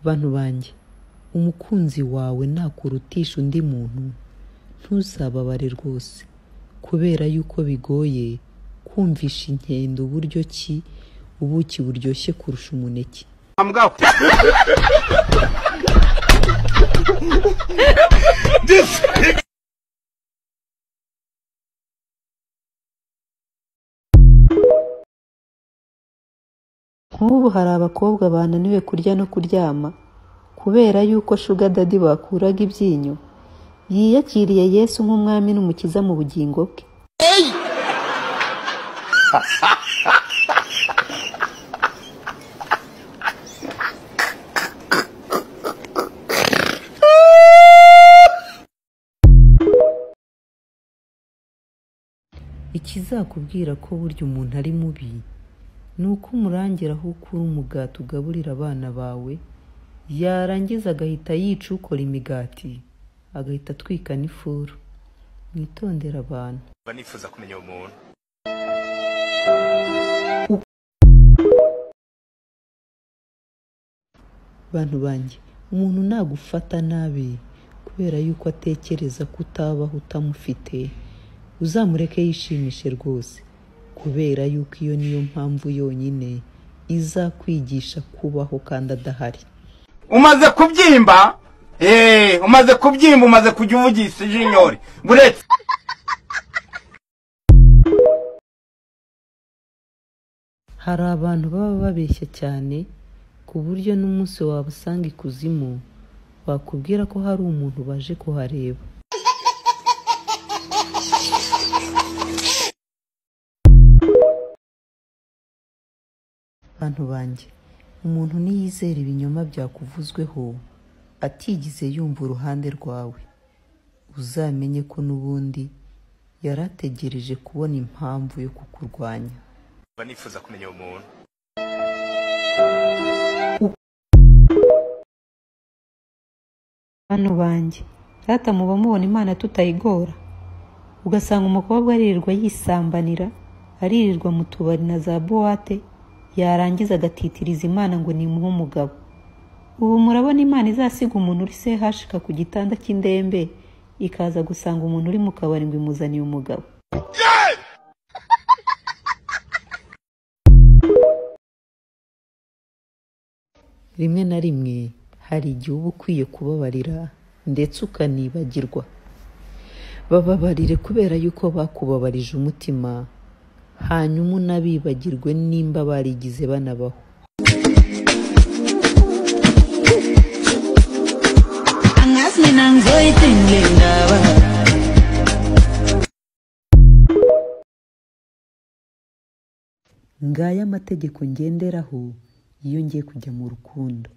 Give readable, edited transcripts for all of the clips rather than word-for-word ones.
Bantu banjye, umukunzi wawe nakurutisha undi muntu ntuzababare rwose, kubera yuko bigoye kumvisha inkende uburyo ki ubuki buryoshye kurusha umuneke. Nk'ubu hari abakobwa bananiwe kurya no kuryama kubera yuko Sugar Daddy bakuraga ibyinyo, yiyakiriye Yesu nk'umwami n'umukiza mu bugingo bwe. Ikizakubwira ko burya umuntu ari mubi ni uko umurangira aho ukura umugati ugaburira abana bawe, yarangiza agahita yica ukora imigati, agahita atwika n'ifuru. Mwitondere abantu. Mba nifuza kumenya uwo muntu. Bantu banjye, umuntu nagufata nabi kubera yuko atekereza ko utabaho utamufite, uzamureke yishimishe rwose, kubera yuko iyo niyo mpamvu yonyine izakwigisha kubaho kandi adahari. Umaze kubyimba, umaze kubyimba, umaze kujya uvugisha ijinyori buretse. Hari abantu baba babeshya cyane ku buryo n'umunsi wabasanga ikuzimu bakubwira ko hari umuntu baje kuhareba. Bantu banjye, umuntu niyizera ibinyoma byakuvuzweho atigize yumva uruhande rwawe, uzamenye ko n'ubundi yarategereje kubona impamvu yo kukurwanya. Mba nifuza kumenya uwo muntu. Bantu banjye, data muba mubona Imana tutayigora, ugasanga umukobwa aririrwa yisambanira, aririrwa mu tubari na za buwate, yarangiza agatitiriza Imana ngo nimuhe umugabo. Ubu murabona Imana izasiga umuntu uri sehashika ku gitanda cy'indembe, ikaza gusanga umuntu uri mu kabari ngo imuzaniye umugabo. Rimwe na rimwe hari igihe uba ukwiye kubabarira ndetse ukanibagirwa. Bababarire kubera yuko bakubabarije umutima, hanyuma unabibagirwe nimba barigize banabaho. Angazi mina ngizoyithini le ndaba. Ngaya amategeko ngenderaho iyo ngiye kujya mu rukundo.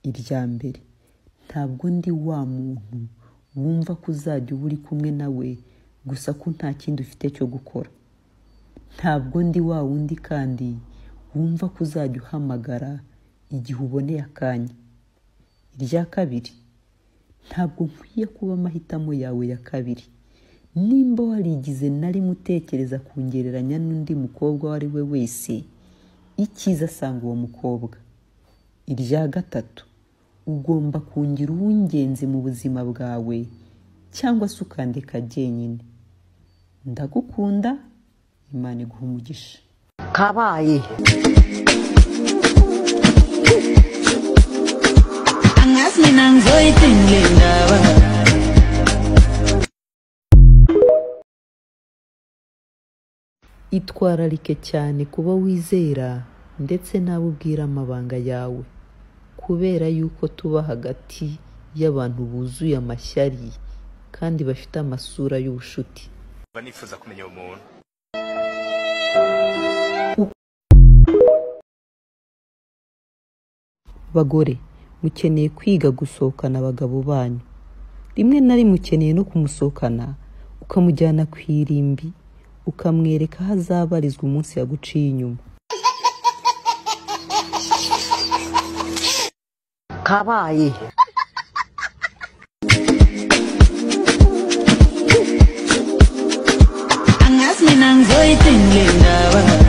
Irya mbere, ntabwo ndi wa muntu wumva ko uzajya uba uri kumwe nawe gusa ko nta kindi ufite cyo gukora. Ntabwo ndi wa wundi kandi wumva ko uzajya uhamagara igihe uboneye akanya. Irya kabiri, ntabwo nkwiye kuba amahitamo yawe ya kabiri. Nimba warigize na rimwe utekereza kungereranya n'undi mukobwa uwo ari we wese, icyiza asanga uwo mukobwa. Irya gatatu, ugomba kungira uw'ingenzi mu buzima bwawe cyangwa se ukandeka jyenyine. Ndagukunda, Imana iguhe umugisha. Kabaye. Angazi mina ngizoyithini le ndaba. Itwararike cyane kuba wizera ndetse n'abo ubwira amabanga yawe, kubera yuko tuba hagati y'abantu buzuye amashyari kandi bafite amasura y'ubushuti. Mba nifuza kumenya uwo muntu. Bagore, mukeneye kwiga gusohokana abagabo banyu. Rimwe na rimwe ukeneye no kumusohokana, ukamujyana ku irimbi, ukamwereka aho azabarizwa umunsi yaguciye inyuma. Kabaye. Angazi mina ngizoyithini le ndaba.